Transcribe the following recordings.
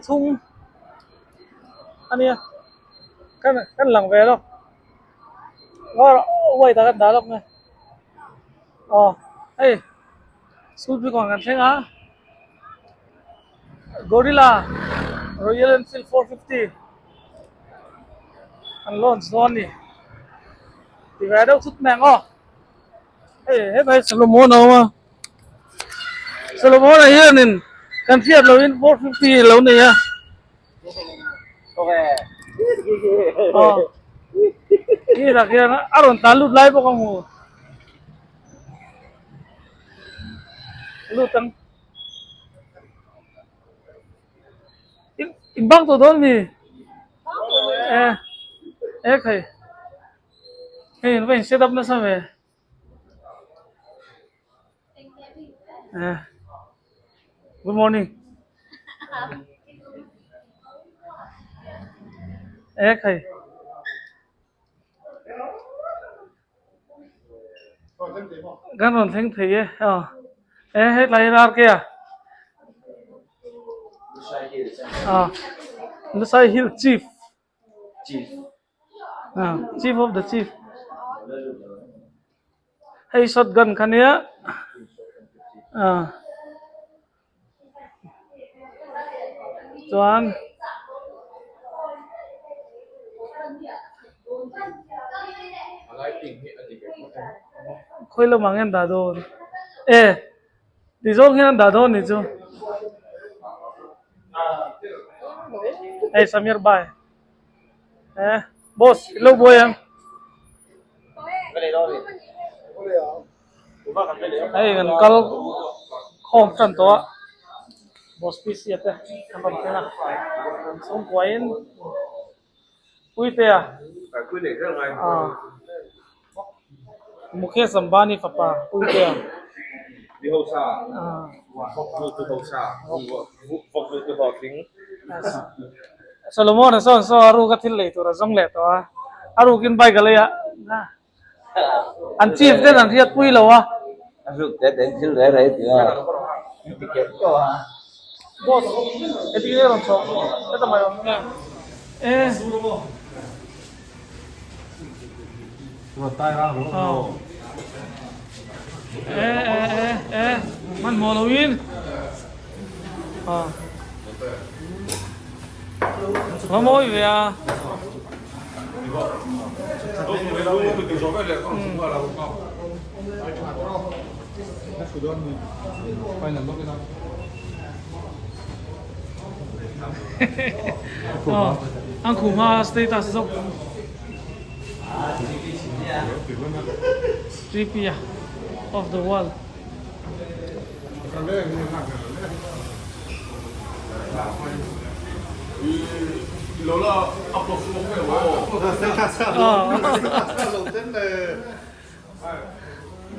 thum a nia kan kan lang ve lawk white ah kan dah lawk nge aw hei sulpikawn kan thleng a Gorilla Royal Enfield 450 an launch dawn a ni ti ve deuh thut mai ang aw hei hetlai Solomon a awm a Solomon ah hianin kan hriat lohin 450 a lo nei a aw tih hian a rawn tlan lut lai bawk a hmu lut ang. In bang tawh dawn mi? E e khai hei in va in set up nasa ve e good morning e khai Kan rawn thleng thei e aw e hetlai hi RK a ah Lusai Hill Chief ah Chief of the Chief hei shotgun kha nia ah. Chuan khawi lamah nge an dah dawn e ti zawng hian an dah dawn anih chu hei Samir bhai e boss ilo buai ang. Hei kan kal khawm tan tawh a boss PC a te an rawn thleng a an chhungkua in Puitea ah Mukesh Ambani fapa Puitea ah Solomon a sawn saw a ruk a thil lei tur a zawng leh tawh a a rukin bike a lei a. An chief ten an hriat pui lo a. A hruk te ten thil reh reh ti a. In ti kep tawh a. Boss, heti nge rawn chhuak heta mai awm nge. E. Rawn tai rang rawh aw. E e e e hmanhmawh lo in. Aw. Va mawi ve a. An khuh hma status zawk GP of the world.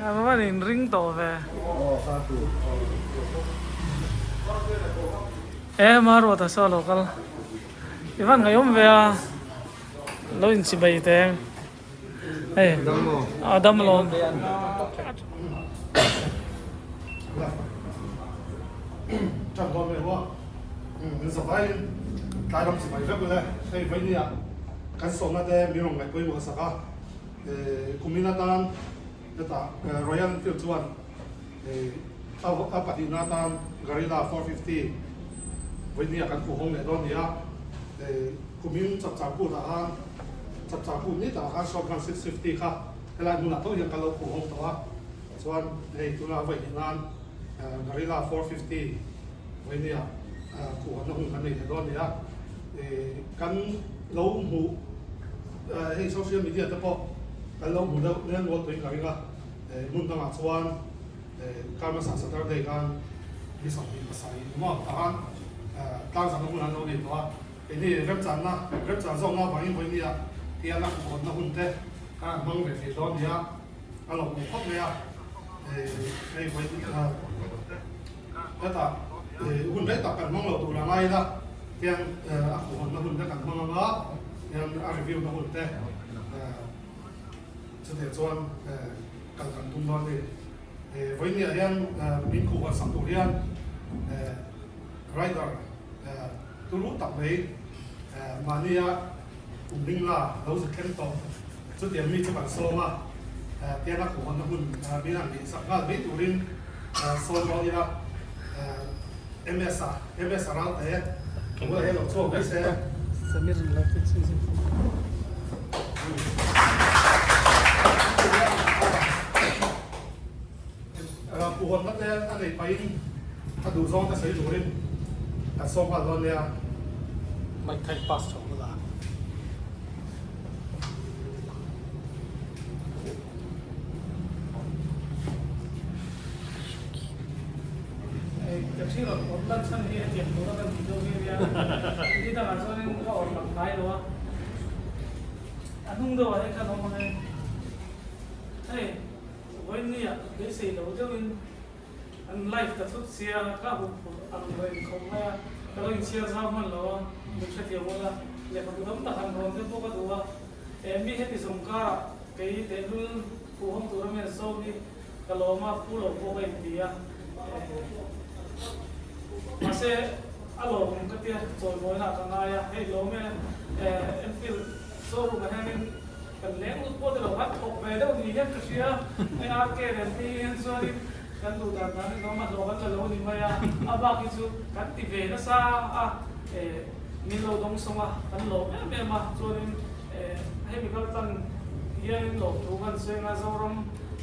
A van in ring tawh ve. E Maruata saw lo kal. I van ngaihawm ve a. Lo inchibei teng. Hei a dam lawm. Ṭan dawn mai hua min zavai in tlai ram chibai vek ule hei vawinia kan sawmna te min rawn ngaih pawimawh sak a kumin atan hetah Royal Enfield chuan a pahnihna atan Guerrilla 450 vawinia kan khuhawng leh dawn a ni a kumin chapchar kut ah khan chapchar kut ni takah khan Shotgun 650 kha helai hmunah tho hian kan lo khuhawng tawh a. Chuan hei tuna vawi hnih nan Guerrilla 450 vawinia khuhawtna hun kan nei leh dawn a ni a. Kan lo hmuh hei social media te pawh kan lo hmu deuh nel nual tuin ka ring a. Hmun dangah chuan kar hmasa Saturday khan ni 27 emaw tah khan tlangzahna hun an lo nei tawh a. Keini remchanna remchan zawkna avangin vawinia hian a khuhawtna hun te kan han hmang ve thei dawn a ni a. A lo awm khawp mai a, hei vawi hetah hun rei tak kan hmang lo tur a ngai ila hian a khuhhawnna hun te kan hmang ang a, hian a review na hun te chutiang chuan kal kan tum dawn a ni. Vawinia hian min khuhhawn sak tur hian rider. turu tak mai mahnia kum ringla lo zut thleng tawh chutiang mi chu kan sawm a, tianga khuhhawnna hun min han neih sak nghal mai turin sawm dawn ila MS-a MS-a ralte ka bulah hian lo chhuak mai se. Khuhhawnna te a neih pahin a duh zawng te sawi turin kan sawm nghal dawn nia. Mic kha in pass chho la. Ka thil rawn awrh lan chhan hi hetiang tura kan tih deuh hi a nia. Ni dangah chuanin ka awrh lang ngai lo a. A hnung deuhah hian khan awm ang e. Hei, vawiinniah beisei lo deuhin An live ta thut sia, ka huh phurh ang reng khawp mai a, ka lo inchhiar zau hman lo a, min hrethiam ula, lehkhabu tam tak han rawn te pawh ka duh a, eh mi heti zawng karah kei tehlul khuhawm tura mi an sawm hi ka lawm a, phu lo pawh ka inti a, eh mahse a lawmawm ka tia chawimawina ah ka ngai a, hei lawm e, eh Enfield showroom ah hianin Kan leng lut pawh nilo khan thawk ve deuh ni hian ka hria. Hei RK nen phei hian chuanin kan duh dan dan in awm a, hlawh kan la lo ni mai a. A bak hi chu kan ti ve nasa a, eh min lo dawng sawng a, kan lawm em em a. Chuanin eh hemi kal tlang hianin lawmthu kan seng a, Zoram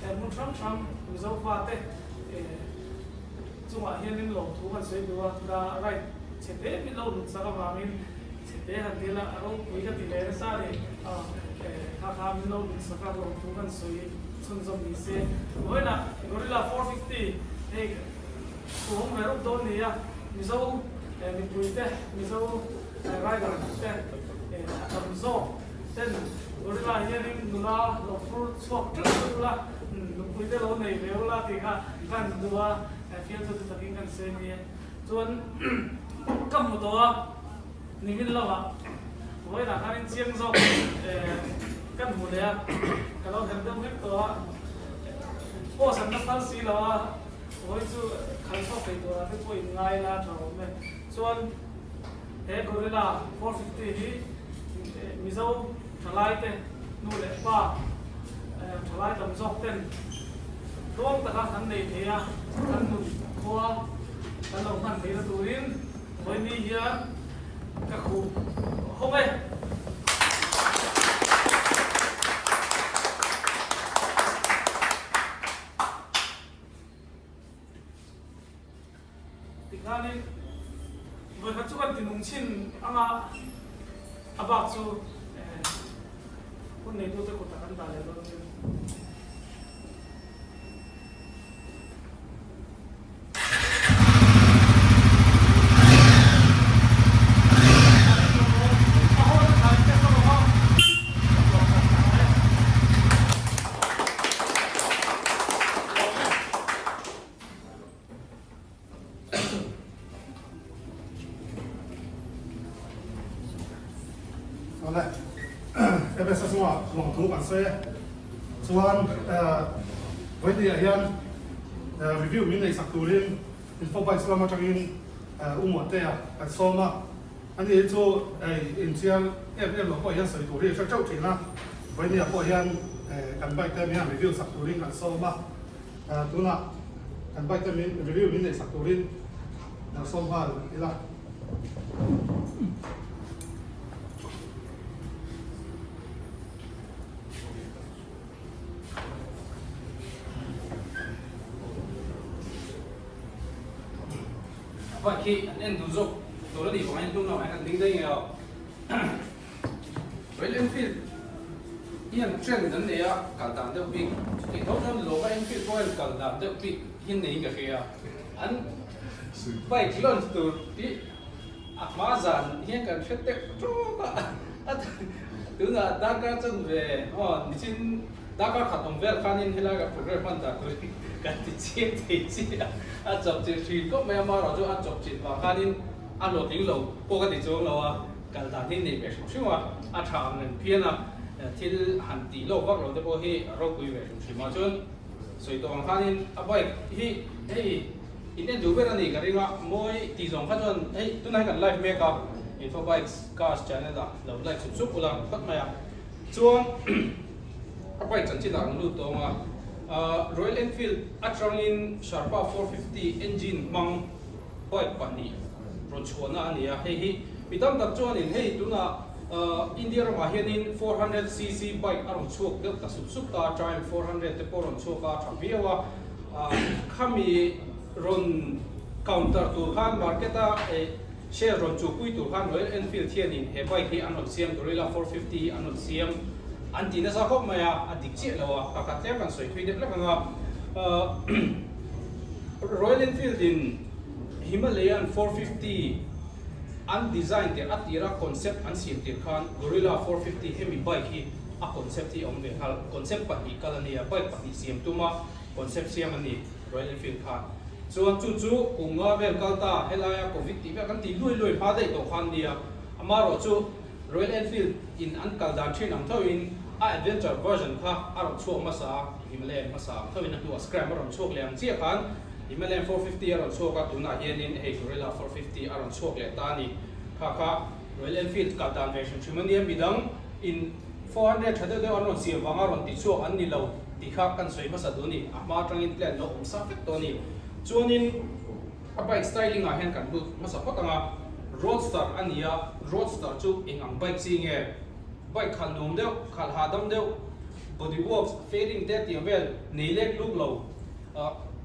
eh hmun hrang hrang Mizo fate eh chungah hianin lawmthu kan sawi duh a, ka right chhe te min lo lut sak avangin Chhe te han ti la, a ropui ka ti ve nasa a ni. Kha kha min lo lut sak a, lawmthu kan sawi chhunzawm ni se. Vawiinah Gorilla 450 hei thu hawng ve rup dawn ni a, Mizo mipui te, Mizo rider te a tam zawk ten Gorilla hianin nula lo phur chhuak teuh teuh ula, nupui te lo nei ve ula tih kha kan duh a, fiamthu chu takin kan sawi a ni e. Chuan ka hmu tawh a. Nimin lamah vawiinah khanin chiang zawk kan hmu leh a, ka lo herh deuh vek tawh a, post an la phal si lo a, vawiin chu khal chhuak thei turah te pawh in ngai la tha awm e. Chuan he Gorilla 450 hi Mizo thalai te nu leh pa thalai tam zawk ten tluang taka kan nei thei a, kan nun khua kan lo hman theihna turin Vawiini hian ka khuh hawng e. Tikhanin vawikhat chu kan tinung chhin anga a bak chu hun neitute kutah kan dah leh dawn nia. Awle, MS chungah lawmthu kan sawi e. Chuan vawiin ah hian review min neih sak turin Infobikes lam atangin U Muantea kan sawm a. Ani hi chu hei inchiang em em lo pawh hian sawi tur hi a hre teuh thin a. Vawiin ah pawh hian kan bike te min han review sak turin kan sawm a. Tunah kan bike te min review min neih sak turin kan sawm nghal ila. Bike hi an en duh zawk tur a nih vangin hnung lamah hian an ding daih ngei a. Royal Enfield hian trend an nei a, kal dan deuh bik chutih tho chuan Lova Enfield pawh hian kal dan deuh bik hi an neiin ka hria. An bike launch tur hi a hma zan hian kan hre teuh tawp a, tunah darkar chanve aw nichin darkar khat awm vel khanin helai ka program hman dan turin kan ti chiang thei chiah a, a chawpchilh thin khawp mai a, amaherawhchu chu a chawpchilh vang khanin a hlawhtling lo pawh ka ti chuang lo a. Kal dan hi nei ve hrim hrim a, a tha ang reng phian a, thil han tih lawk vak lo te pawh hi a ropui ve hrim hrim a, chuan sawi tawh ang khanin a bike hi hei in en duh ber a ni ka ring a, mawi tih zawng kha chuan hei tunah hian kan live mek a, Info Bikes Cars channel ah lo like sup sup ula phawt mai a. Chuan a bike chanchin ah kan lut tawng a, Royal Enfield atangin Sherpa 450 engine hmang bike pahnih rawn chhuahna a ni a, hei hi mi tam tak chuanin hei tunah India ramah hianin 400cc bike a rawn chhuak deuh ta sup sup ta, Triumph 400 te pawh a rawn chhuak a, tha viau a, khami rawn counter tur khan market a share rawn chuhpui tur khan Royal Enfield hianin he bike hi an rawn siam Gorilla 450 hi an rawn siam an ti nasa khawp mai a, a dik chiah lo a, pakhat tlem kan sawi thui deuh hlek ang a. Royal Enfield in Himalayan 450 an design tir a tira concept an siam tir khan Gorilla 450 hemi bike hi a concept hi a awm ve nghal, concept pahnih kal a nia, bike pahnih siam tuma concept siam a ni Royal Enfield khan. Chuan chu chu kum nga vel kal ta helaia Covid tih vel kan tih luai luai hma daih tawh khan nia, amaherawh chu Royal Enfield in an kal dan thin ang thoin a adventure version kha a rawn chhuak hmasa a, Himalayan hmasa ang thoin a hnuah Scram a rawn chhuak leh ang chiah khan Himalayan 450 a rawn chhuak a, tunah hianin hei Gorilla 450 a rawn chhuak leh ta a ni. Kha kha Royal Enfield kal dan ve hrim hrim a nia, midang in 400 tha deuh deuh an rawn siam vanga rawn ti chhuak an ni lo tih kha kan sawi hmasa duh a ni, a hma atangin plan lo awm sa vek tawh a ni. Chuanin. A bike styling ah hian kan lut hmasa phawt ang a, Roadster a ni a, Roadster chu eng ang bike chi nge? Bike khalh nuam deuh, khalh hahdam deuh, body works, fairing te tiang vel nei lek luk lo,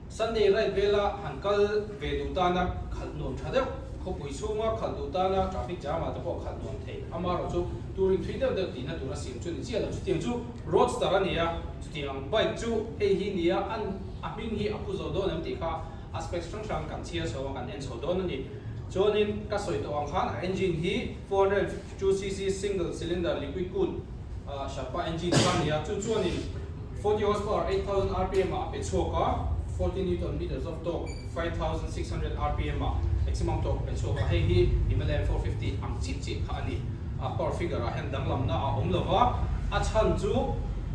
Sunday ride vela han kal ve duh tana khalh nuam tha deuh, khawpui chhunga khalh duh tana traffic jam ah te pawh khalh nuam thei, amaherawh chu touring thui deuh deuh tihna tura siam chu ni chiah lo, chutiang chu Roadster a ni a, chutiang ang bike chu hei hi nia a hming hi a pu zo dawn em tih kha A specs hrang hrang kan chhiar chho a, kan en chho dawn a ni. Chuanin ka sawi tawh ang khan a engine hi 452 cc single cylinder liquid cooled Sherpa engine kha a ni a, chu chuanin 40 horsepower 8000 rpm ah a pe chhuak a, 40 newton meters of torque 5600 rpm ah maximum torque a pe chhuak a, hei hi Himalayan 450 ang chiah chiah kha a ni. A power figure ah hian danglamna a awm lo va, a chhan chu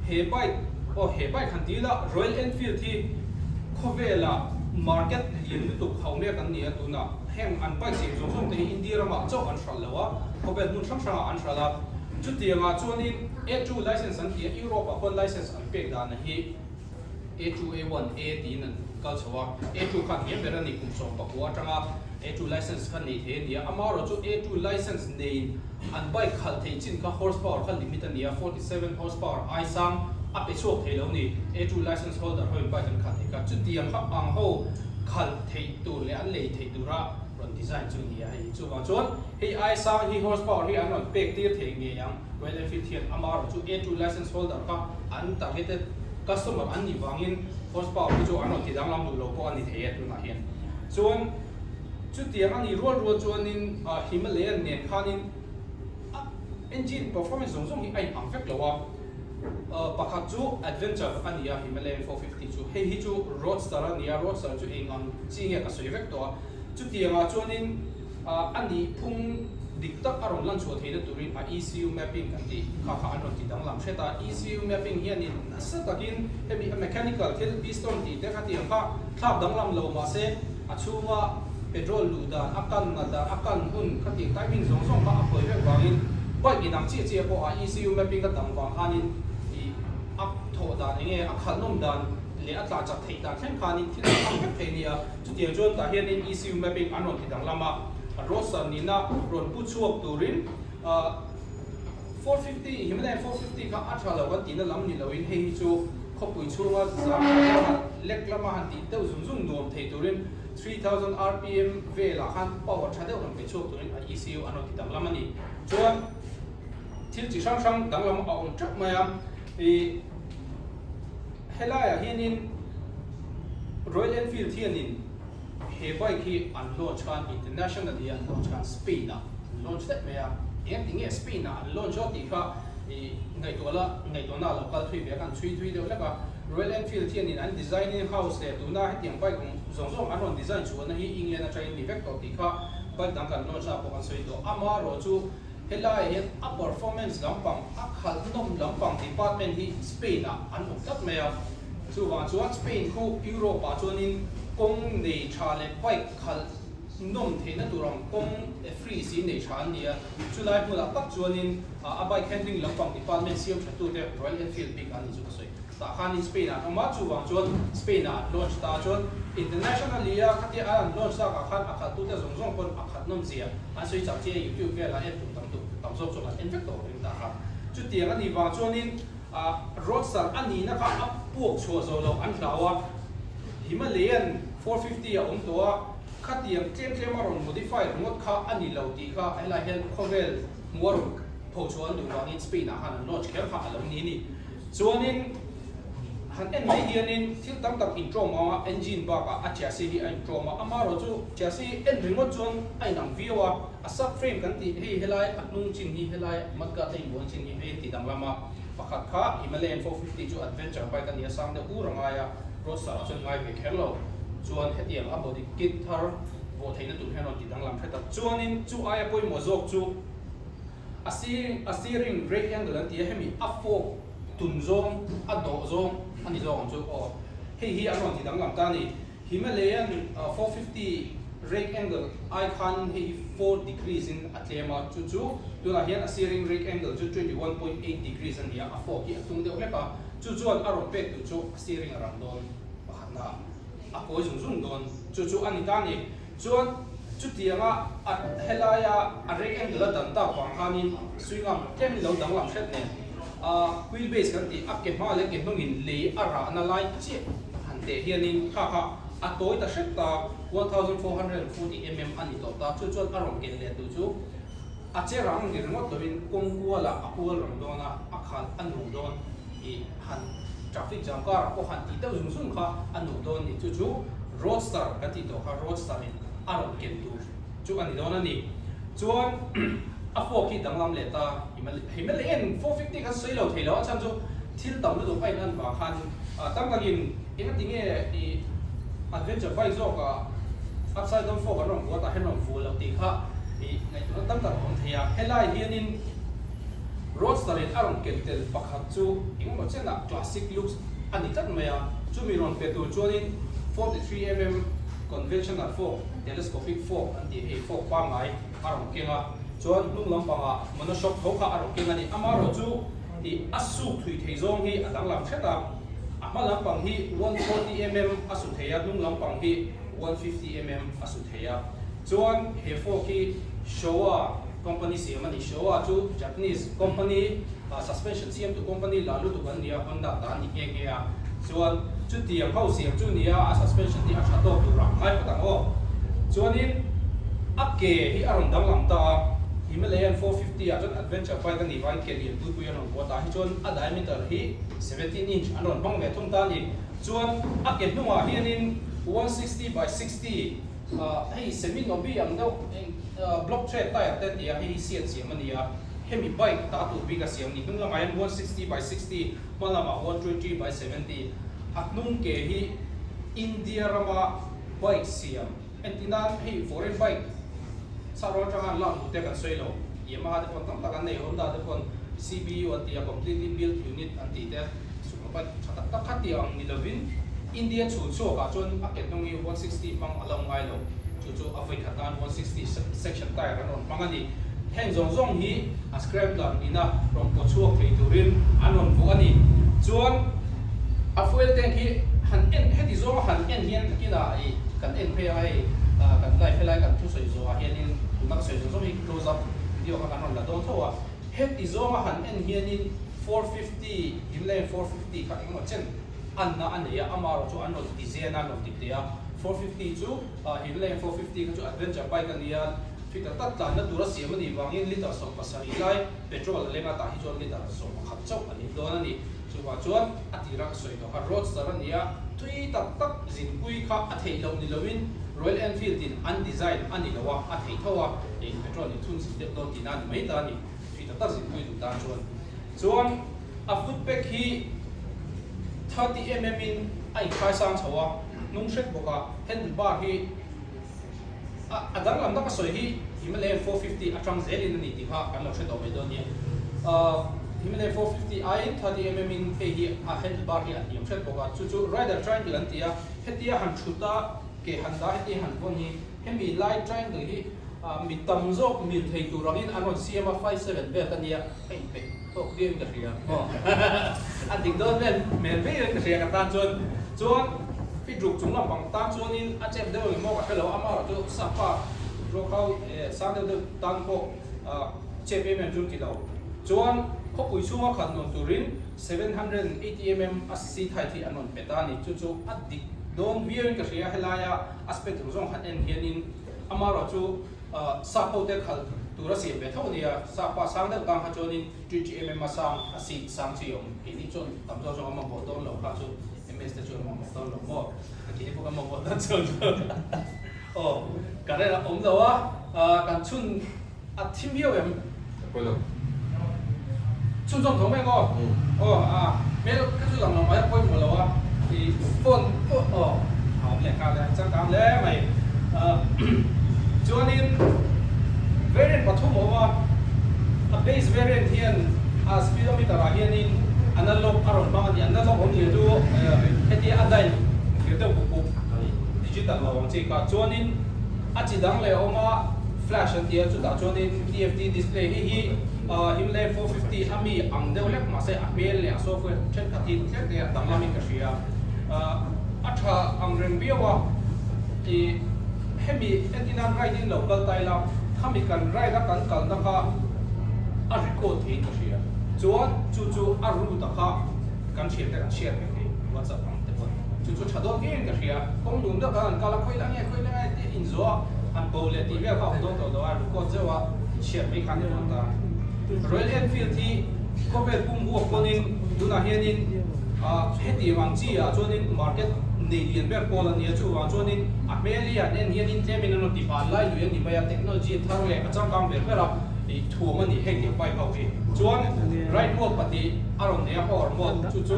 he bike aw he bike han ti ila Royal Enfield hi Khawvela market lian lutuk ho mek an ni a, tunah heng an bike siam zawng zawng te hi India ramah chauh an hralh lo a, khawvel hmun hrang hrangah an hralh a. Chutiangah chuanin A2 license an ti a, Europe ah khuan license an pek dana hi A2, A1, A tiin an kal chho a, A2 khan hniam ber a ni kum 19 atanga A2 license kha nei thei a ni a, amaherawh chu A2 license neiin An bike khalh theih chin kha horsepower kha limit a ni a, 47 horsepower ai sang a pe chhuak thei lo ni. A2 license holder ho in bike an khalh thei kha chutiang kha ang ho khalh theih tur leh an lei theih tura rawn design chu a ni a hei. Chuvang chuan hei ai sang hi horsepower hi an rawn pek tir thei ngei ang. Royal Enfield hian amaherawh chu A2 license holder kha an targeted customer an nih vangin horsepower hi chu an rawn ti danglam duh lo pawh a ni thei e tunah hian. Chuan. Chutiang a nih rual rual chuanin Himalayan nen khanin a engine performance zawng zawng hi a inang vek lo a, pakhat chu adventure a ni a Himalayan 450 chu, hei hi chu roadster a ni a, roadster chu eng ang chi nge ka sawi vek tawh a, chutiangah chuanin a nih phung dik tak a rawn lan chhuah theihna turin a ECU mapping kan tih kha kha an rawn ti danglam hret a, ECU mapping hianin nasa takin hemi a mechanical thil piston tih te kha tiang kha thlak danglam lo mahse, A chhunga petrol luh dan, a kan nat dan, a kan hun kha tih timing zawng zawng kha a hawi vek vangin bike inang chiah chiah pawh a ECU mapping a dang vang khanin ih a thawh dan eng nge a khalh nawm dan leh a tla chak theih dan thleng khanin thil a thang vek thei a nia. Chutiang chuan tah hianin ECU mapping an rawn ti danglam a, roadster nihna rawn pu chhuak turin ah 450 Himalayan 450 kha a tha lo kan tihna lam ni loin hei hi chu Khawpui chhunga zam lama lek lama han tih deuh zung zung nuam thei turin 3000 rpm velah khan power tha deuh rawn pe chhuak turin a ECU an rawn ti danglam a ni. Chuan thil chi hrang hrang danglam a awm teuh mai a, ih helaiah hianin Royal Enfield hianin he bike hi an launch khan internationally an launch khan Spain ah an launch daih mai a, engti nge Spain ah an launch aw tih kha I ngaihtuah la, ngaihtuahna a lo kal thui ve a, kan chhui thui deuh hlek a. Royal Enfield hianin an designing house leh tuna hetiang bike zawng zawng an rawn design chhuahna hi England atangin ni vek tawh tih kha bike dang kan launch na pawh kan sawi tawh. Amaherawh chu helaiah hian a performance lampang, a khalh nawm lampang department hi Spain ah an awm tlat mai a. Chuvang chuan Spain khu Europe ah chuanin kawng nei tha leh bike khalh. nawm theihna tur ang kawng free si nei tha an ni a, chulai hmunah tak chuanin a bike handling lampang department siam thattute Royal Enfield bik an ni chu ka sawi. Tah khanin Spain ah an awm a, chuvang chuan Spain ah an launch ta chuan internationally a khatia an launch takah khan a khalhtute zawng zawng pawn a khat nawm zia an sawi chak chiah a, YouTube velah en tur tam tuk tam zawk chuan an en vek tawh ring tah khan. Chutiang a nih vang chuanin Roadster a nihna kha a puak chhuah zawh loh an hlau a, Himalayan 450 a awm tawh a, khatiang tlem tlem a rawn modify ringawt kha a ni lo tih kha helai hian khawvel hmuh a rawn pho chhuah an duh vangin Spain ah khan an launch kher kha a lo ni a ni. Chuanin han en mai hianin thil tam tak inṭawm a, engine bakah a chassis hi a inṭawm a, amaherawhchu chassis en ringawt chuan a inang viau a, a sub frame kan tih hei helai a hnung chin hi helai mudguard a inbuan chin hi hei an ti danglam a, pakhat kha Himalayan 450 chu adventure bike a ni a, sang deuh ur a ngai a, roadster ah chuan ngai ve kher lo, chuan hetiang a body kit thar vawh theihna tur hian rawn ti danglam hret a, chuanin chu aia pawimawh zawk chu. A steering a steering brake angle an ti a, hemi a fork tun zawng a dawh zawng a ni zawk ang chu aw. Hei hi an rawn ti danglam ta a ni. Himalayan 450 rake angle ai khan hei hi 4 degrees in a tlem a, chu chu tunah hian a steering rake angle chu 21.8 degrees a ni a, a fork hi a tung deuh hlek a, chu chuan a rawn pek tur chu a steering a rang dawn pakhatna a kawi zung zung dawn chu chu a ni ta a ni. Chuan chutianga a helaia a rek angle a dan tak vang khanin swing arm tlemin lo danglam hret nen a wheel base kan tih a ke hma leh ke hnungin lei a rahna lai chiah han teh hianin kha kha a tawi ta hret ta 1440 mm a ni tawh ta chu chuan a rawn ken leh duh chu a che rang ni ringawt lovin kawng kualah a kual rang dawn a a khalh a nuam dawn tih han traffic jam karah pawh han tih deuh zung zung kha a nuam dawn ni chu chu Roadster kan tih tawh kha Roadster in a rawn ken tur chu a ni dawn a ni. Chuan a fork hi danglam leh ta Himalayan 450 khan sawi lo thei lo a chhan chu thil tam lutuk a in an vang khan tam takin engati nge i adventure bike zawk ah upside down fork an rawn vuah tah hian rawn vuah lo tih kha i ngaihtuahna tam tak a awm thei a. Helai hianin Roadster in a rawn ken tel pakhat chu engemaw chenah classic looks a ni tlat mai a, chumi rawn pe tur chuanin 43 mm conventional fork, telescopic fork an tih hei fork pangngai a rawn keng a, chuan hnung lampangah monoshock tho kha a rawn keng a ni. Amaherawhchu ih a suk thui thei zawng hi a danglam hret a, a hma lampang hi 140 mm a su thei a, hnung lampang hi 150 mm a su thei a. Chuan he fork hi Showa company siam a ni. Showa chu Japanese company suspension siamtu company la lutuk an ni a, Honda ta an ni nghe nghe a. Chuan chutiang ho siam chu nia a suspension hi a tha tawk tur a ngai phawt ang aw. Chuanin a ke hi a rawn danglam ta a, Himalayan 450 ah chuan adventure bike a nih vangin ke lian pui pui an rawn vuah ta hi chuan a diameter hi 17 inch an rawn hmang ve thung ta a ni. Chuan a ke hnungah hianin 160 by 60 Hei semi nobi ang deuh eng block tread tyre te tia hei hi siat siam a ni a, hemi bike ta tur bik a siam a ni. Hnung lamah hian 160 by 60, hma lamah 120 by 70. A hnung ke hi India rama bike siam entir nan hei foreign bike sahrawn atanga an lak duh te kan sawi lo. Yamaha te pawn tam tak an nei, Honda te pawn CBU an ti a, completely built unit an tih te. Sukma bike tha tak tak kha tih ang ni lovin India chhun chhuakah chuan a ke hnung hi 160 hmang a lo ngai lo. Chu chu a vawikhat nan 160 section tyre an rawn hmang a ni. Heng zawng zawng hi a scrambler ina rawn paw chhuak thei turin an rawn vuah a ni. Chuan a fuel tank hi han en heti zawnga han en hian takinah ih kan en phei a hei kan live helai kan thusawi zawhah hianin tuna ka sawi zawng zawng hi close up video kha kan rawn la dawn tho a. Heti zawnga han en hianin 450, Himalayan 450 kha engemaw chen anna a nei a, amaherawh chu an rawn ti zen a, an rawn ti teh a. 450 chu Himalayan 450 kha chu adventure bike a nia, fitter tak tlanna tura siam a nih vangin litre 17 lai petrol a leng a, tah hi chuan litre 11 chauh a nih dawn a ni. Chuvang chuan a tira ka sawi tawh kha roadster a nia, tui tak tak zinpui kha a theih loh ni loin Royal Enfield in an design a ni lo a, a theih tho a, eng petrol in thun zin deuh dawn tihna a ni mai ta a ni. Tui tak tak zinpui duh tan chuan. Chuan a foot peg hi 30 mm in a inkhai sang chho a, hnung hret bawk a, handle bar hi a a danglamna ka sawi hi Himalayan 450 atang zelin a ni tih kha kan lo hre tawh mai dawn nia. Himalayan 450 aiin 30 mm in hei hi a handle bar hi a hniam hret bawk a, chu chu rider triangle an ti a, hetia han thut a. Ke han dah heti han vawn hi hemi lai triangle hi mi tam zawk mil thei tur angin an rawn siam a, 57 vel ka nia, ka inpeih tawk viau in ka hria aw a dik dawn vel hmel viau in ka hria ka tan chuan chuan fit ruk chung lampang tan chuanin a chep deuh ang emaw ka hrelo amaherawh chu sapa ruakhau sang deuh deuh tan pawh chep em em chu ti lo chuan khawpui chhunga khalh nuam turin 780 mm a seat height hi an rawn pe ta a ni chu chu a dik dawn viau in ka hria helaia a spec zawng zawng han en hianin amaherawh chu Sap ho te khalh tur a siam ve tho a nia, sap pa sang deuh tang kha chuanin 3 mm a sang a seat sang chi a awm, keini chuan tam zawk zawk a mamawh dawn lo kha chu MS te chuan a mamawh dawn lo maw, keini pawh kan mamawh dawn chuan chu aw current a awm lo a, kan chhun a thim viau em? Chhun zawm tho mai ang aw, aw a hmel kha chu lang lo mai a pawimawh lo a, i phone pawh aw a awm leh nghal e, changkang hle mai. Chuanin variant pathum a awm a, a base variant hian a speedometer ah hianin analog a rawn hmang a ni, analog awmzia chu hetia a dial kir deuh pup pup digital lo ang chi kha, chuanin a chi dang leh a awm a flash an ti a, chutah chuanin TFT display hei hi Himalaya 450 a mi ang deuh hlek mahse a hmel leh a software thenkhat hi tlem te a danglamin ka hria. A tha ang reng viau a, ih hemi entin ride in lo kal ta ila khami kan ride a kan kalna kha a record theiin ka hria. Chuan chu chu a route a kha kan hriat te kan share ve thei WhatsApp ang te pawn chu chu tha dawn viauin ka hria. Kawng dun deuh khan an kal a khawi la nge khawi la nge tih inzawh a han bo leh tih vel kha a awm dawn tawh lo a record zeuh a chhiat mai khan i rawn ta. Royal Enfield hi khawvel pum huap pawnin tunah hianin hetiang ang chi ah chuanin market nei lian ber pawl a nia chuvang chuanin a hmel hi an en hianin tlemin an rawn ti van lai lui a ni mai a technology a thar leh a changkang ber ber a ih thuam a ni heng tiang bike ho hi chuan ride mode pahnih a rawn nei a power mode chu chu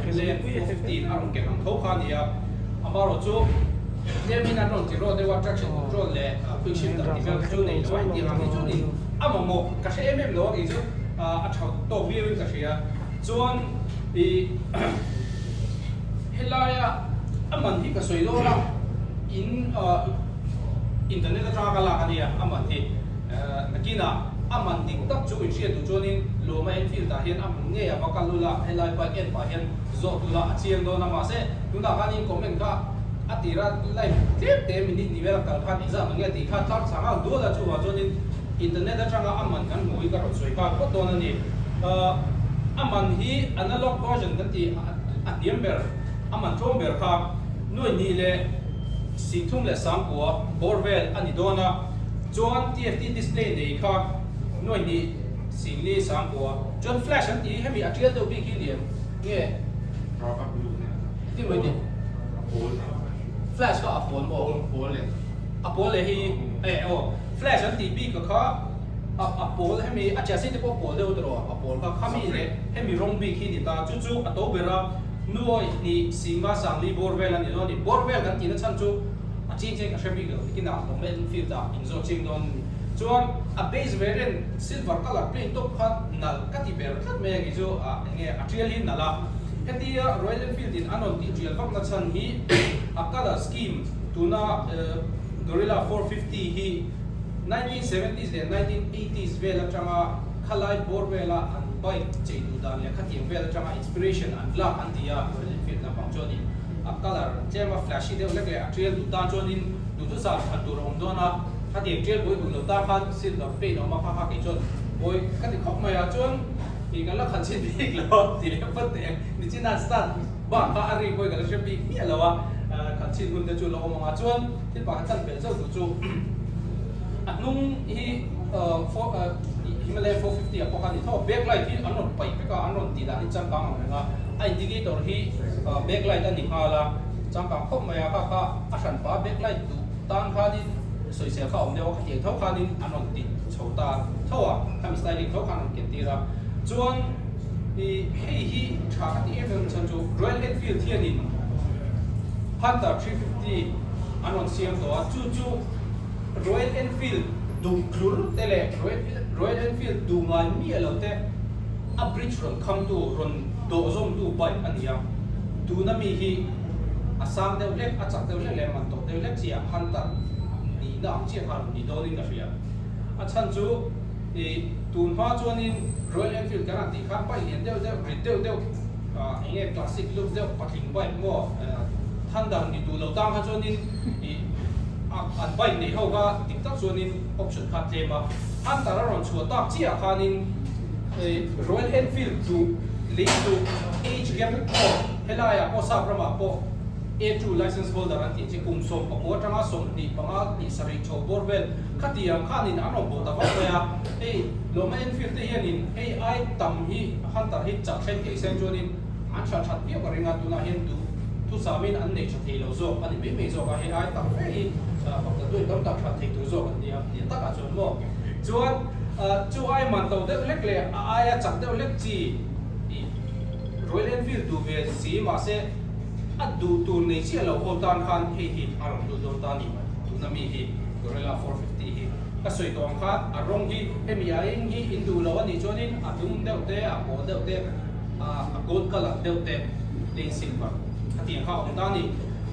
Himalayan 450 in a rawn ken ang tho kha a ni a amaherawh chu Tlemin an rawn ti rawh deuh a, traction control leh quick shifter tih vel chu nei lo a, hetiang ang hi chuanin a mamawh ka hre em em lo a kei chu a tha tawk viau in ka hria. Chuan ih helaia a man hi ka sawi dawn a, in internet atanga ka lak a nia a man hi nakinah a man dik tak chu in hriat duh chuanin Lawma Enfield ah hian a hmun ngei a va kal ula helai bike en pah hian zawh tura a chiang dawn a mahse tunah khan in comment kha a tira live tlem te minute ni vel a kal khan engzah man nge tih kha tlang chhang a dual a chuvang chuanin internet atanga a man kan hmuh hi ka rawn sawi nghal phawt dawn a ni a man hi analog version kan tih a hniam ber a man tlawm ber kha nuai hnih leh 30 leh 90 bawr vel a ni dawn a chuan TFT display nei kha nuai hnih 40 90 chuan flash an tih hi hemi a tial deuh bik hi ni em? Nge? Ti mai ni. Flash kha a pawl maw? Pawl leh. A pawl leh hi e aw. Flash an tih bik kha a a pawl hemi a chassis te pawh pawl deuh tawh a pawl kha khami leh hemi rawng bik hi ni ta chu chu a to ber a nuawi hnih singa sangli bawr vel a ni dawn a ni. Bawr vel kan tihna chhan chu a ching chiang ka hre bik lo nikinah lawm Enfield ah inzawh ching dawn a ni. Chuan a base variant silver colour plain tawp kha nalh ka ti ber tlat mai a kei chu ah enge a tial hi nalh a hetia Royal Enfield in an rawn tih tial vak na chhan hi a colour scheme tuna Gorilla 450 hi 1970s leh 1980s vel atanga khalai bawr vela an bike chei duh dan leh khatiang vel atanga inspiration an lak an ti a Royal Enfield lampang chuanin a colour tlema flashy deuh hlek leh a tial duh tan chuanin duhthusam khat tur a awm dawn a khatiang tial buai duh lo tan khan silver paint a awm a kha kha kei chuan Bawi ka ti khawp mai a, chuan ih kan la khan chhin bik lo a ti leh phawt teh ang. Nichina start bak kha a ri bawi ka la hre bik miah lo a, khan chhin hun te chu la awm ang a, chuan thil pakhat khan belh zauh duh chu a hnung hi Himalaya 450 ah pawh khan ni tho a, back light hi an rawn paih vek a, an rawn tih dan hi changkang ang reng a, a indicator hi back light a ni nghal a, changkang khawp mai a, kha kha a hranpa back light duh tan khanin sawisel kha a awm deuh a, khatiang tho khanin an rawn ti. Chho ta tho a, khami styling tho khan rawn ken tir a, chuan ih hei hi tha ka ti em em chhan chu Royal Enfield hianin Hunter 350 an rawn siam tawh a, chu chu Royal Enfield duh tlur te leh Royal Enfield duh ngai miah lo te a bridge rawn kham tu rawn dawh zawm tu bike a ni a, tuna mi hi. A sang deuh hlek, a chak deuh hlek leh man tawh deuh hlek chi ah Hunter nihna ang chiah kha a rawn ni dawnin ka hria. A chhan chu ih tun hma chuanin Royal Enfield kan han tih khan bike lian deuh deuh, rit deuh deuh ah eng nge classic look deuh patling bike maw Thunder ni duh lo tang kha chuanin ih an bike neih ho kha dik tak chuanin option kha a tlem a. Hunter a rawn chhuah tak chiah khanin ih Royal Enfield duh lei duh age gap pawh helaiah pawh sap ramah pawh A2 license holder an tih chi kum 19 atanga 25 tih sarih chho bawr vel khatiang khanin an rawn bawh ta vak mai a. Hei Lawma Enfield te hianin hei ai tam hi Hunter hi chak hren thei sen chuanin an hral that viau ka ring a, tunah hian duh thusamin an nei tha thei lo zawk a ni mai mai zawk a, hei ai tam fe hi pakhat duai tam tak hral thei tur zawk an nia nia takah chuan maw chuan chu ai man to deuh hlek leh a aia chak deuh hlek chi ih Royal Enfield duh ve si mahse a duh tur nei chiah lo ho tan khan hei hi a rawn lut dawn ta a ni tuna mi hi Gorilla 450 hi ka sawi tawh ang khan a rawng hi hemi a eng hi in duh lo a nih chuanin a dum deuh te a pawl deuh te a gold colour deuh te plain silver a tih ang kha a awm ta a ni.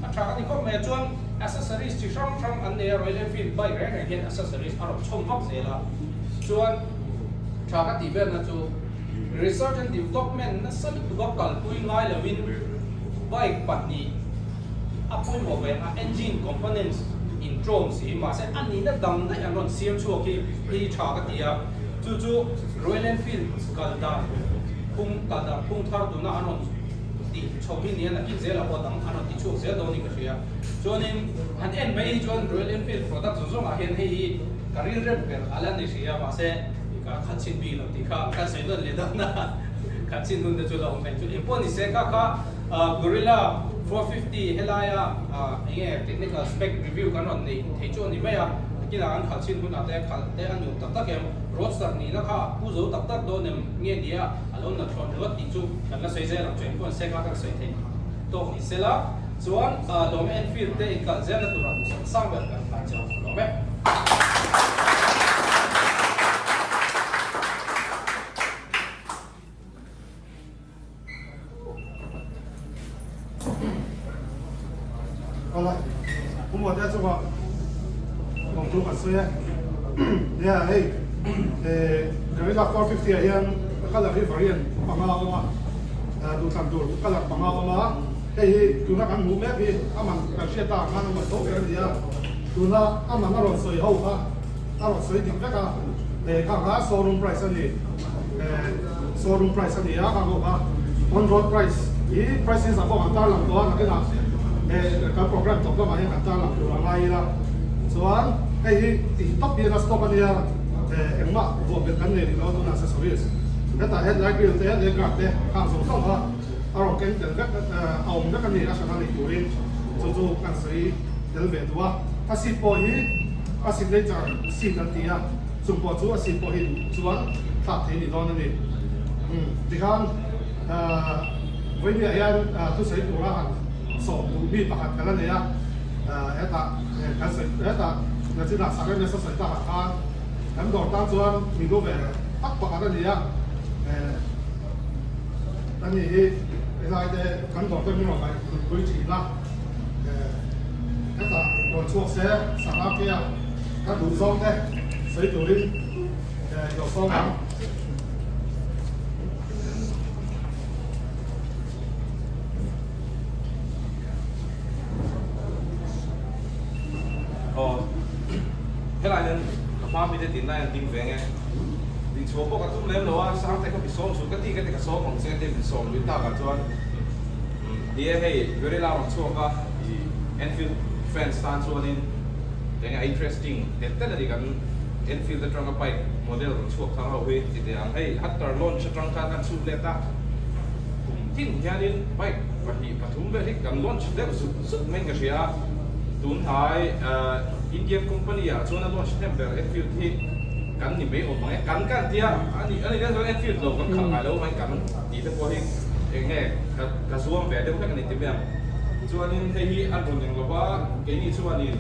A tha ka ti khawp mai a chuan accessories chi hrang hrang an nei a Royal Enfield bike reng reng hian accessories a rawn chhawm vak zel a chuan tha ka tih berna chu research and development nasa lutuk a kalpui ngai lovin bike pahnih a pawimawh ve a engine components in tlawm si mahse a nihna dang daih an rawn siam chhuak hi hi tha ka ti a chu chu Royal Enfield kal dan phung kal dan phung thar tuna an rawn tih chho hi nia nakin zel a pawh dang an rawn ti chhuak zel dawn in ka hria chuanin han en mai hi chuan Royal Enfield product zawng zawng ah hian hei hi ka rilrem ber a la ni hria mahse ka khat chhin bik lo tih kha kan sawi nawn leh dawn a khat chhin hun te chu la awm thei chu engpawh ni se kha kha Gorilla 450 helaia enge technical spec review kan rawn nei thei chu a ni mai a nakinah an khalh chhin hunah te khalh te a nuam tak tak em roadster nihna kha a phu zo tak tak dawn em nge nia a lo na thlawn ringawt tih chu kan la sawi zel ang chu engpawh ni se kha kan sawi thei tawk ni sela chuan Lawm Enfield te inkalh zelna turah duhsak sang ber kan hlan che ang lawm e. Awle, Pu Muatea chungah lawmthu kan sawi e. Nia hei Gorilla 450 ah hian colour hi variant panga a awm a, duhthlan tur colour panga a awm a, hei hi tuna kan hmuh mek hi a man kan hriat tak ang khan a man tho ber a ni a, tuna a man a rawn sawi ho kha a rawn sawi dik vek a, kha kha showroom price a ni. Showroom price a ni a, kha bawk a on road price hi price hi zah bawk an tarlang tawh a nakinah kan program tawp lamah hian kan tarlang tur a ngai ila chuan hei hi tih tawp hian a stop a nia engmah vuah belh kan nei rih lo a tunah accessories hetah headlight grill te leg guard te khang zawng zawng kha a rawn keng tel vek a awm vek a ni a hrana nei turin chu chu kan sawi tel ve duh a a seat pawh hi a signature seat an ti a. Chung pawh chu a seat pawh hi duh chuan thlak thei a ni dawn a ni. Tikhan vawinia hian thusawi tura han sawm duh mi pakhat ka la nei a, hetah kan sawi hetah nachinah sak em nasa sawi takah khan kan dawr tan chuan mi lu ve tak pakhat a ni a, ani hi helai te kan dawr te min rawn ngaih pui thin a, hetah rawn chhuak se sangha ke a. Ka duh zawng te sawi turin i lo sawm ang. Aw, helai hian ka hma mite tin lai an ding ve nge. Din chhuah pawh ka tum lem lo a, Sangte kha mi sawm suh ka ti ka ti ka sawm ang che tia min sawm lui takah chuan ni e hei Gorilla rawn chhuak a, i Enfield fans tan chuanin Eng a interesting tel tel a ni kan Enfield atanga bike model rawn chhuak thar ho hi ti teh ang. Hei Hunter launch atang khan kan chhut let a, kum tin hianin bike pahnih pathum vel hi kan launch deuh zut zut maiin ka hria a. Tun hnai Indian company ah chuan a launch hnem ber Enfield hi kan ni mai awm ang e. Kan kan tia a ni a ni chuan Enfield lo kan khalh ngai lo mai kan tih te pawh hi eng nge ka zuam ve deuh hlek a ni ti mai ang. Chuanin hei hi a rawn eng lova keini chuanin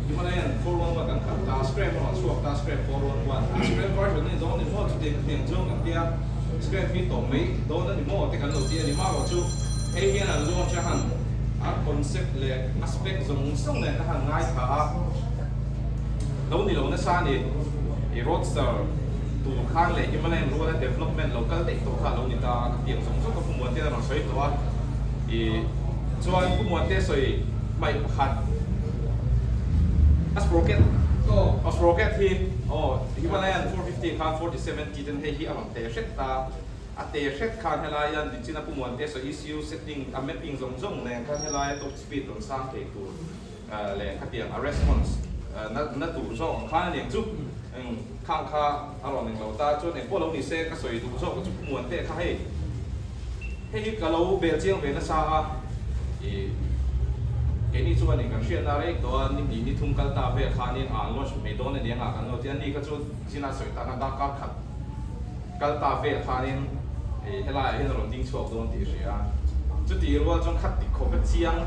Himalayan 411 kan khalh ta, Scram a rawn chhuak ta, Scram 411 a Scram version a ni dawn a ni maw chutiang ka hniang chu kan tia Scram hi tawp mai dawn a ni maw te kan lo ti a ni marawh chu hei hian an launch a han concept leh a spec zawng zawng nen ka han ngaithla a, lo ni lo nasa a ni. I Roadster tur khan leh Himalayan ruala development lo kal daih tawh kha a lo ni ta a, khatiang zawng zawng ka Pu Muante a rawn sawi tawh a. I chuan Pu Muante sawi hmaih pakhat a sprocket a sprocket hi aw Himalayan 450 khan 47 tih ten hei hi a rawn te hret ta. A te hret khan helai a nichina Pu Muante sawi ECU setting a mapping zawng zawng nen khan helai a top speed rawn sang thei tur leh khatiang a response na na tur zawk ang khan a niang chu eng khang kha a rawn eng lo ta chuan engpawh lo ni se ka sawi duh zawk chu Pu Muante kha hei hei hi ka lo bel chiang ve nasa a ih keini chuan eng kan hriatna reng tawh a ni hnih ni thum kal ta vel khanin a an launch mai dawn a ni anga kan lo ti a ni kha chu china sawi tana darkar khat Kal ta vel khanin helaiah hian a rawn ding chhuak dawn tih a hria a. Chutih rual chuan khat tik khawp a chiang.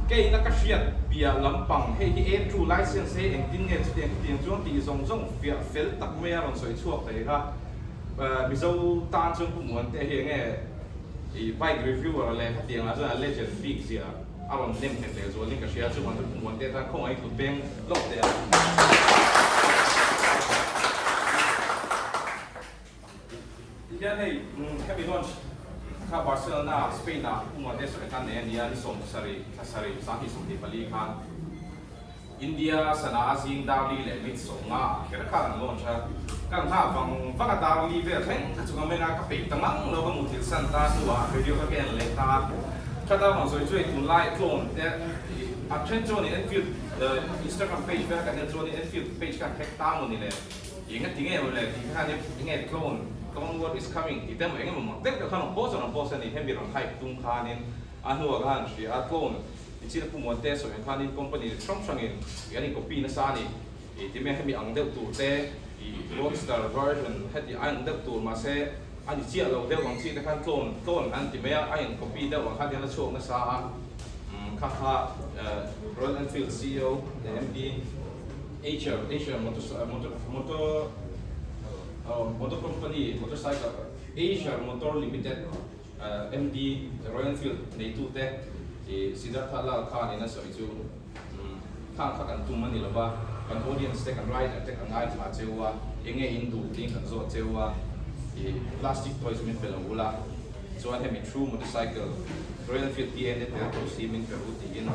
Keina ka hriat piah lampang hei hi A true license hei engtin nge chutiang khitiang chuan tih zawng zawng fiah fel tak mai a rawn sawi chhuak thei kha. Mizo tan chuan Pu Muante hi enge i bike reviewer leh khatiang ah chuan a legend bik zia a rawn nem nghet leh zualin ka hria chuvang chu Pu Muante tan khawngaih kut peng lawk teh a. Tihian hei hemi launch kha Barcelona, Spain ah Pu Muante sawi khan nei a nia ni 70 thla sarih 2024 khan India sana a zing Darli leh Mit 50 ah kher khan an launch a, ka nghah vang vang a Darli vel thleng kha chu ka men a, ka peih ta ngang lo ka muthilh san ta hnuah video ka ken leh ta a, tha ta rawn sawi chu hei tunlai tlawn te a then chuan in Enfield Instagram page vel kan en chuan in Enfield page khan hack ta maw ni le eng a ti nge maw le tih khan eng nge clone clone war is coming tih te maw eng emaw mak deuh deuh khan rawn post a rawn post a ni hemi rawn hype tum khanin a hnuah khan hria a clone Tichhin a Pu Muante sawi ang khanin company hrang hrangin ih an in-copy nasa a ni. Ih ti mai hemi ang deuh tur te, ih Roadster version heti a ang deuh tur mahse a ni chiah lo deuh ang chi te khan clone clone an ti mai a, a in-copy deuh ang khan hian a chhuak nasa a. Umm kha kha Royal Enfield ceo leh MD Eicher Eicher motor motor motor motor company motorcycle Eicher Motor Limited MD Royal Enfield neitute i Siddhartha Lal Khan in a sawi chu khang kha kan tum a ni lova, kan audience te kan rider te kan ngaithla cheu a, enge in duh tiin kan zawt cheu a, i plastic toys min pe lo ula, chuan hemi true motorcycle Royal Enfield DNA tel tawh si min pe ru tiin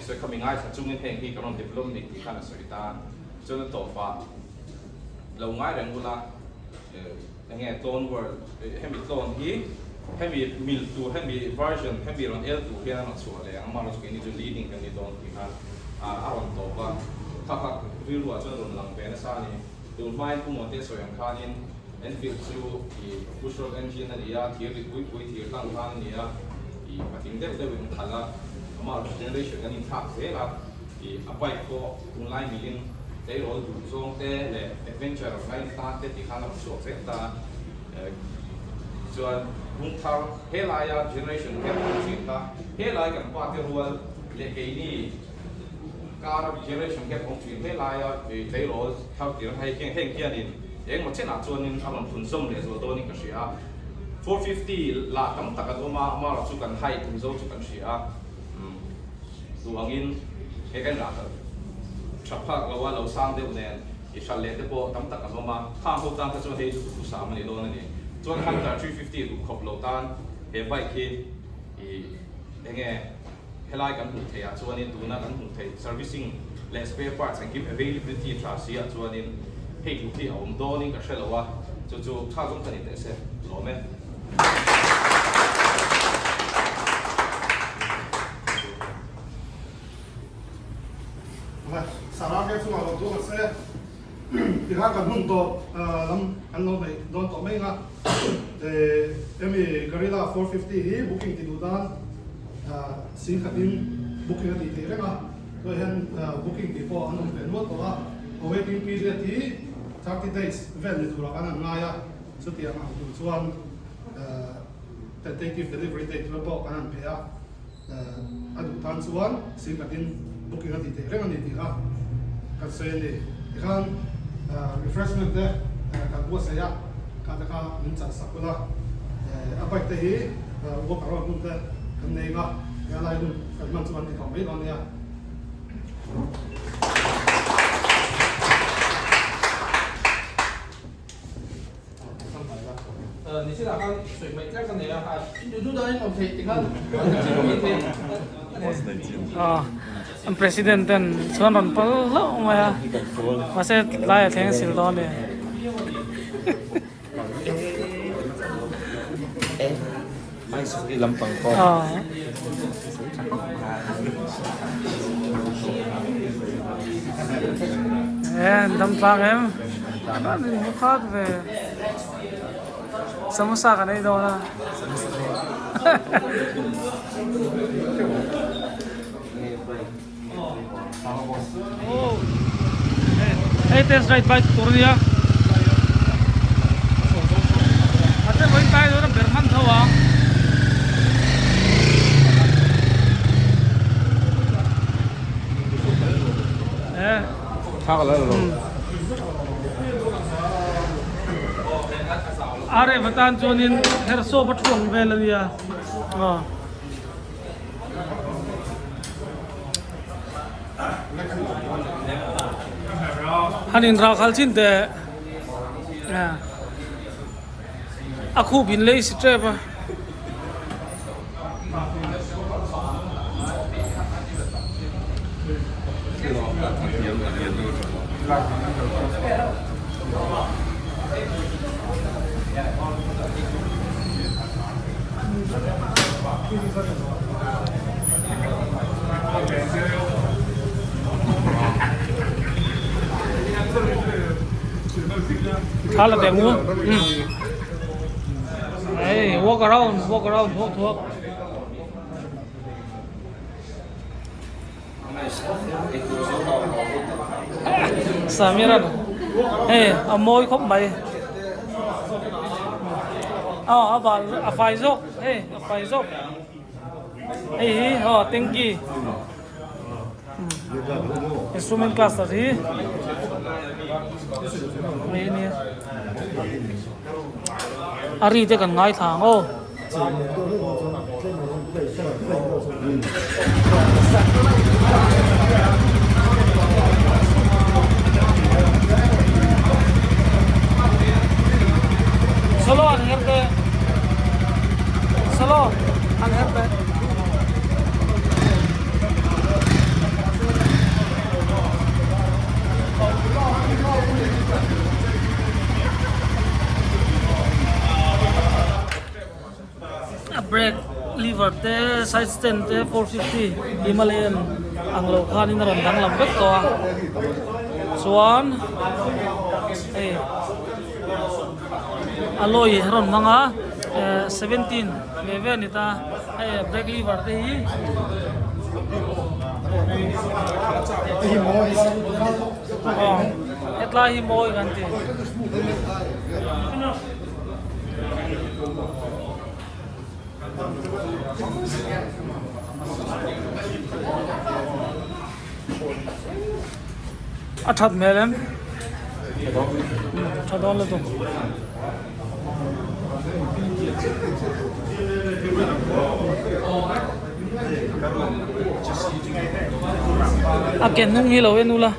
sawi kha mi ngaithla chungin heng hi kan rawn develop ni tih khan a sawi ta, chuan a tawpah lo ngai reng ula. Enge tlawn word hemi tlawn hi hemi mil tur hemi version hemi rawn el tur hian a rawn chhuah leh ang amaherawh chu keini chu leading kan ni dawn tih kha a rawn tawp a kha kha rilru ah chuan rawn lang ve nasa a ni tun hmain Pu Muante sawi ang khanin Enfield chu ih push rod engine a ni a thir rit pui pui thir hlang khan a ni a ih patling deuh deuhin a khalh a amaherawh chu generation kan inthlak zel a ih a bike pawh tunlai milin Tleirawl duh zawng te leh adventure ngaina tan te tih khan a rawn chhuak zel ta. Chuan Lungthar helaia generation gap kan thin kha helai kan pa te rual leh keini kar generation gap awm thin helaia tleirawl thar tir hei heng heng hianin engmaw chenah chuanin a rawn phun zawm leh zual dawnin ka hria a. 450 la tam tak an awm a, amaherawhchu kan height Mizo chu kan hria a. Duh angin he kan rah kal tha phak lo a, lo sang deuh nen i hral leh te pawh tam tak an awm a, khang ho tan kha chuan hei chu duhthusam a ni dawn a ni. Chuan Hunter 350 duh khawp lo tan he bike hi i enge helai kan hmuh theih ah chuanin tuna kan hmuh theih servicing leh spare parts engkim availability tha si ah chuanin hei duh hi a awm dawnin ka hre lo a, chu chu tha zawng ka ni teh se lawm e. Sarah ke chungah lo duang se tikhan kan hun tawh lam kan lo neih dawn tawh mai anga hemi Gorilla 450 hi booking ti duh tan sing khatin booking a tih theih reng a tunah hian booking tih pawh an awm ve nual tawh a awaiting period hi 30 days vel ni turah kan han ngai a. Chutiang ang tur chuan tentative delivery date vel pawh kan han pe a, a duh tan chuan sim khatin booking a tih theih reng a ni tih kha kan sawi a ni. Tikhan refreshment te kan buatsaih a, kha te kha min chan sak ula, a bike te hi walk around hun te kan nei ang a. He lai hun kan hman chu kan ti tawh mai dawn nia. Nichinah khan sawi hmaih tlak a nei a, duh duh dahin awm theih tikhan an thei. An president ten chuan rawn pal hlauh mai a, mahse tlaiah thleng a sil dawn a ni. E an dam tlang em an in hmu khat ve samosa kan ei dawn a Hei test ride bike tur ania mahse vawiin tlai dawn a ber hman tho ang. Aref atan chuanin herhsawp a thuang vel ania aw. Han in rah khalh chin teh a khup in lei si tep a. Khá là đẹp đúng không? Ừ. Đấy, walk around, walk around, thuốc thuốc. Samira hei a mawi khawp mai aw a bal a fai zawk hei a fai zawk hei hi aw tanky instrument cluster hi hei a nia a ri te kan ngaithla ang aw. Solo an her te solo an her te A brake lever te side stand te 450 Himalayan ang lo khanin a rawn danglam vek tawh a chuan hei alloy a rawn hmang a 17 ve ve a ni ta hei brake lever te hi aw hetlai hi mawi kan ti. A that hmel em? Tha dawn lutuk. A ke hnung hi lo en ula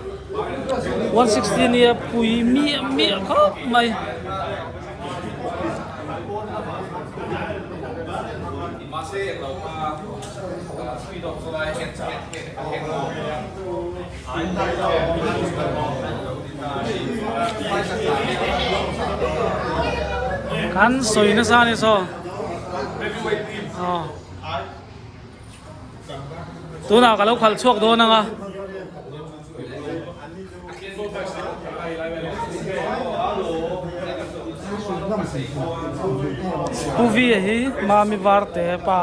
160 nia pui miah miah khawp mai. Kan sawi nasa a ni saw aw tunah ka lo khalh chhuak dawn ang a. Pu Via hi Mami Varte pa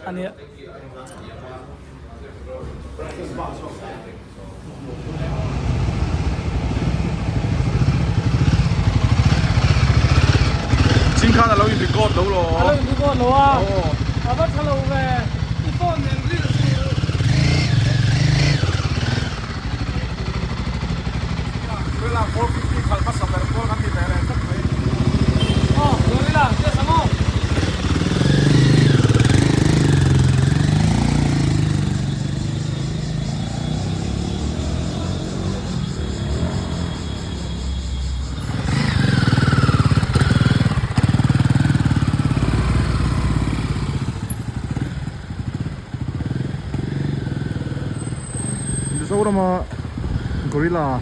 a nia. Ching khan a lo in record lo lo. A lo in record lo a. A va tha lo ve. I phone nen ril chu. Gorilla 450 khalh hmasa ber pawl kan ti ve leh tlat mai. Aw Gorilla che sa maw. Mizorama Gorilla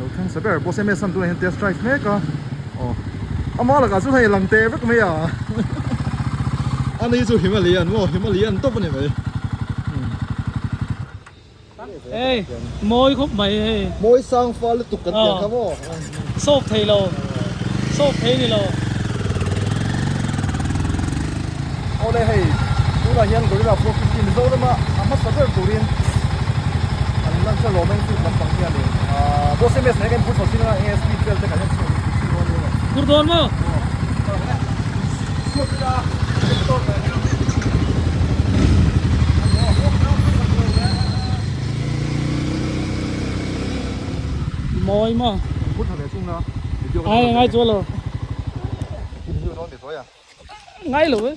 lo thleng sa ber Boss MS an tunah hian test drive mek a aw ama lakah chuan hei lang teh vek mai a ani chu Himalayan maw Himalayan tawp a ni mai. Hei mawi khawp mai hei. Mawi sang fal lutuk kan tih ang kha maw. Sawp thei lo sawp thei ni lo. Awle hei tunah hian Gorilla 450 Mizorama a hmasa ber turin an lan chuan lawm eng tih lampang hianin ahh Boss MS nen kan phur chho chin a eng speed vel te kan en chho chhin dawn nia. Phur dawn maw? Mawi maw? Ai ngai chuan lo. Ngai lo e.